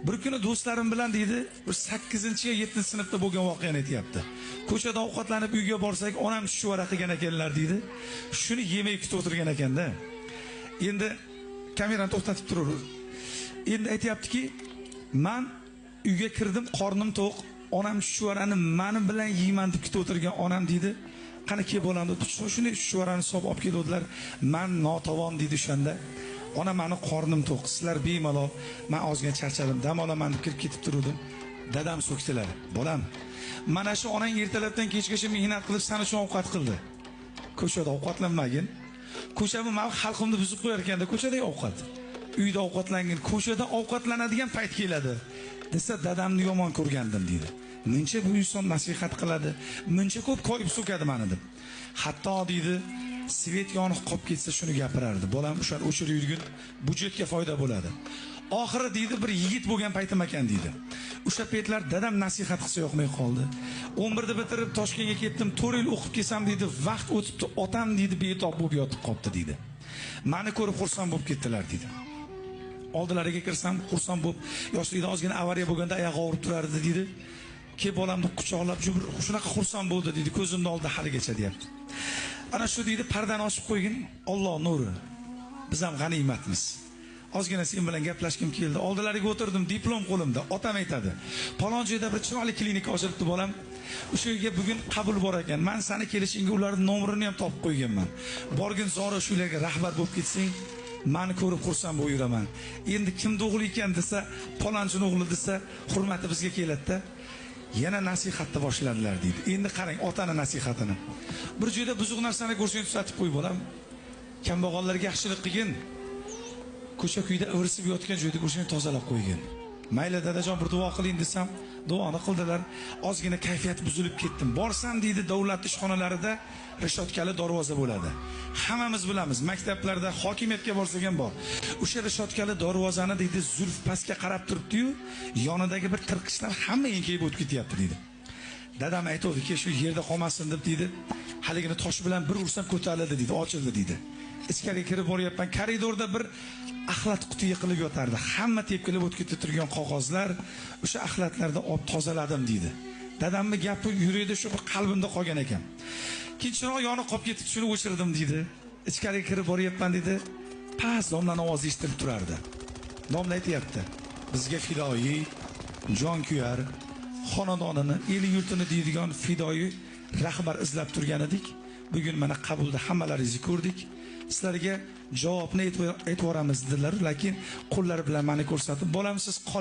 Bir kuni do'stlarim bilan deydi, bir 8-yo 7-sinfda bo'lgan voqeani aytyapti. Ko'chada ovqatlanib uyga borsak, onam chuchvara qilgan ekanlar deydi. Shuni yemay kutib o'tirgan ekanda. Endi kamerani to'xtatib turaver. Endi aytyaptiki, men uyga kirdim, qornim to'q, onam chuchvarani meni bilan yeyman deb kutib o'tirgan onam deydi. Qani kel bolam deb shunday chuchvarani solib olib keluvdilar. Men notavon deydi o'shanda. Ona meni qornim to'q, sizlar bemalol, men ozgina charchadim, dam olaman deb kirib ketib turdim. Dadam so'kdilar. Bolam, mana shu onang ertalabdan kechgacha mehnat qilib san uchun ovqat qildi. Ko'chada ovqatlanmagin. Ko'chada men xalqimni buzib qo'yar ekanda, ko'chadagi ovqat. Uyda ovqatlangin, ko'chada ovqatlanadigan payt keladi. Desa dadamni yomon ko'rgandim deydi. Muncha bu inson nasihat qiladi, muncha ko'p koyib so'kadi meni deb. Hatto deydi, svet yoniq qolib ketsa shuni gapirardi. Bolam o'shani o'chirib yurgin, budjetga foyda bo'ladi. Oxiri deydi bir yigit bo'lgan paytim ekan deydi. O'sha paytlar dadam nasihat qilsa yoqmay qoldi. 11da bitirib Toshkentga ketdim, 4 yil o'qib kelsam deydi, vaqt o'tibdi, otam deydi betob bo'lib yotib qoldi deydi. Meni ko'rib xursand bo'lib ketdilar deydi. Oldilariga kirsam xursand bo'lib, yoshligida ozgina avariya bo'lganda oyog'i og'rib turardi deydi. Kelib bolamni quchoqlab shunaqa xursand bo'ldi deydi, ko'zimning oldida haligacha deyapti. Ana shu deydi, pardani ochib qo'ygin, Alloh nuri. Biz ham g'animatmiz. Ozgina sen bilan gaplashgim keldi. Oldilariga o'tirdim, diplom qo'limda. Otam aytadi: "Palon joyda bir chiroyli klinika ochilibdi bolam. O'sha yerga bugun qabul bor ekan. Men seni kelishingga ularning nomerini ham topib qo'yganman. Borgin zora shularga rahbar bo'lib ketsang, meni ko'rib xursand bo'lib yuraman. Endi kimni o'g'li ekan desa, palonchini o'g'li desa, hurmati bizga keladi-da." Yana nasihatni boshladilar deydi. Endi qarang otani nasihatini. Bir joyda buzuq narsani ko'rsang tuzatib qo'y bolam. Kambag'allarga yaxshilik qilgin. Ko'cha kuyda ivirsib yotgan joyda ko'rsang tozalab qo'ygin. Mayli dadajon bir duo qiling desam, duoni qildilar. Ozgina kayfiyat buzilib ketdim. Borsam deydi, davlat ishxonalarida rishotkali darvoza bo'ladi. Hammamiz bilamiz, maktablarda, hokimiyatga borsak ham bor. O'sha rishotkali darvozani deydi, zulf pastga qarab turibdi-yu, yonidagi bir tirqishlar hamma enkayib o'tib ketyapti deydi. Dadam aytuvdiki, shu yerda qolmasin deb deydi. Haligini tosh bilan bir ursam ko'tarildi deydi, ochildi deydi. Ichkariga kirib boryapman, koridorda bir axlat quti yiqilib yotardi. Hamma tepkilib o'tib ketib turgan qog'ozlar, o'sha axlatlarni olib tozaladim deydi. Dadamning gapi yurakda shu bir qalbimda qolgan ekan. Keyin chiroq yonib qolib ketib, shuni o'chirdim deydi. Ichkariga kirib boryapman deydi. Past domlani ovozi eshitilib turardi. Domla aytayapti: "Bizga fidoyi, jonkuyar, xonadonini, eli yurtini deydigan fidoyi rahbar izlab turgan edik. Bugun mana qabulda hammalaringizni ko'rdik. Sizlarga javobni aytib yuboramiz dedilar, lekin qo'llari bilan meni ko'rsatib, bolam siz qoling.